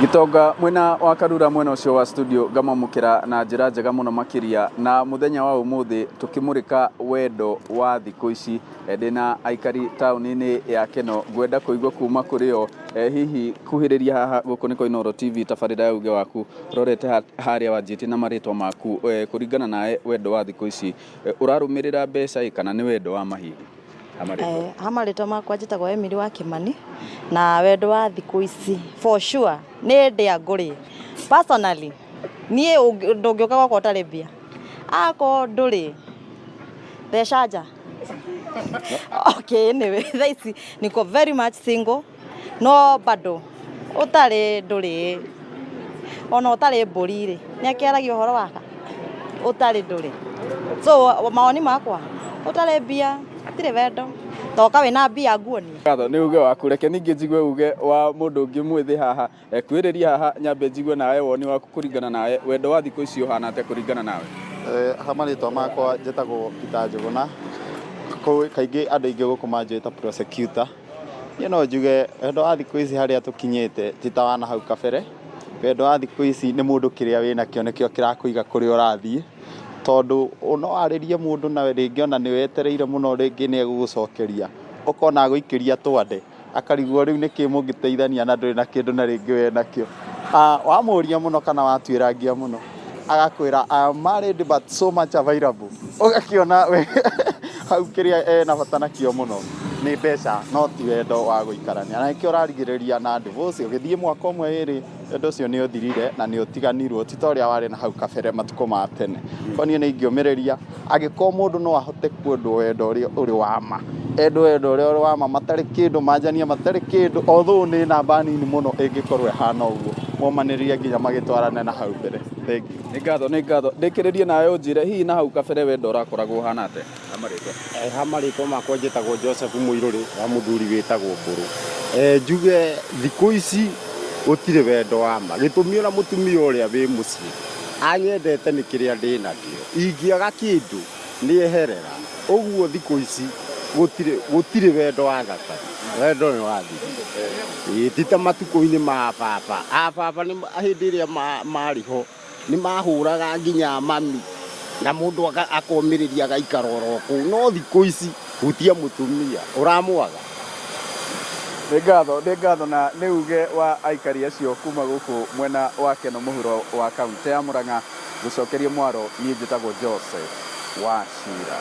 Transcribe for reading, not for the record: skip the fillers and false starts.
Gitonga mwena wa Karura, mwena ũcio wa studio, ngamamũkĩra na njĩra njega mũno makĩria. Na mũthenya wa ũmũthĩ tũkĩmũrĩka wendo wa thikũ ici. Ndĩna aikari taũni-inĩ ya Keno, ngwenda kũigua kuma kũrĩ o. Hihi kuhĩrĩria haha, gũkũ nĩ Koinoro TV, tabarĩra ya Uge Waku, rorete harĩa wanjĩtie na marĩtwa maku. Kũringana nawe, wendo wa thikũ ici ũrarũmĩrĩra mbeca ĩ kana nĩ wendo wa mahihi? Ha marĩtwa makwa njĩtagwo Emily wa Kĩmani, na wendo wa thikũ ici for sure nĩ ndĩa ngũrĩ. Personally, niĩ ndũngĩũka gwakwa ũtarĩ mbia, akorwo ndũrĩ theca nja. Okay, anyway, thaa ici niko very much single, no bado ũtarĩ ndũrĩ, ona ũtarĩ mbũri rĩ, nĩ akĩaragia ũhoro waka ũtarĩ ndũrĩ. So mawoni makwa, ũtarĩ mbia hatirĩ wendo, toka wĩna mbia nguonie. Ngatho nĩ uge waku. Reke ningĩ njigue uge wa mũndũ ũngĩ mwĩthĩ haha. Kwĩrĩria haha, nyambe njigue nawe woni waku. Kũringana nawe, wendo wa thikũ ici ũhana atĩa kũringana nawe? Ha marĩtwa makwa njĩtagwo Peter Njũgũna. Kaingĩ andũ aingĩ gũkũ manjũĩ ta prosecutor. Niĩ no njuge wendo wa thikũ ici harĩa tũkinyĩte ti ta wa na hau kabere. Wendo wa thikũ ici nĩ mũndũ kĩrĩa wĩnakĩo nĩkĩo kĩrakũiga kũrĩa ũrathiĩ, tondũ no warĩrie mũndũ na rĩngĩ ona nĩ wetereire mũno, rĩngĩ nĩ egũgũcokeria, ũkona agũikĩria twande, akarigwo rĩu nĩkĩ mũngĩteithania na ndũrĩ na kĩndũ na rĩngĩ we nakĩo. Wamũria mũno kana watuĩrangia mũno, agakwĩra, "I am married but so much available." Ũgakĩona we hau kĩrĩa ena bata nakĩo mũno nĩ mbeca, no ti wendo wa gũikarania, na nĩkĩo ũrarigĩrĩria na divorce. Ũgĩthiĩ mwaka ũmwe ĩrĩ, wendo ũcio nĩ ũthirire na nĩ ũtiganirwo, ti ta ũrĩa warĩ na hau kabere matukũ ma tene. Ko niĩ nĩ ingĩũmĩrĩria, angĩkorwo mũndũ no ahote kwendwo wendo ũrĩa ũrĩ wa ma, endwo wendo ũrĩa ũrĩ wa ma, matarĩ kĩndũ, manjania matarĩ kĩndũ, although nĩ namba nini mũno ĩngĩkorwo ĩhana ũguo, momanĩrĩrie nginya magĩtwarane na hau mbere. Thank you. Nĩ ngatho, nĩ ngatho. Ndĩkĩrĩrie nawe ũnjĩre, hihi na hau kabere wendo ũrakoragwo ũhana atĩa? Na marĩtwa. Ha marĩtwa makwa njĩtagwo Joseph Mũirũrĩ wa mũthuri wĩtagwo Mbũrũ. Njuge thikũ ici gũtirĩ wendo wa ma. Gĩtũmi, ona mũtumia ũrĩa wĩ mũciĩ anyendete nĩ kĩrĩa ndĩ nakĩo. Ingĩaga kĩndũ nĩ eherera. Ũguo thikũ ici gũtirĩ wendo wa thakame. Wendo nĩ wathirire. Ĩĩ, ti ta matukũ-inĩ ma baba. A baba nĩ hĩndĩ ĩrĩa marĩ ho nĩ mahũraga nginya mami na mũndũ akomĩrĩria agaikara oro kũu. No thikũ ici hutia mũtumia ũramwaga. Nĩ ngatho, nĩ ngatho. Na nĩ uge wa aikari acio kuma gũkũ mwena wa Keno, mũhuro wa kaunti ya Murang'a. Gũcokeria mwaro, niĩ njĩtagwo Joseph wa Cira.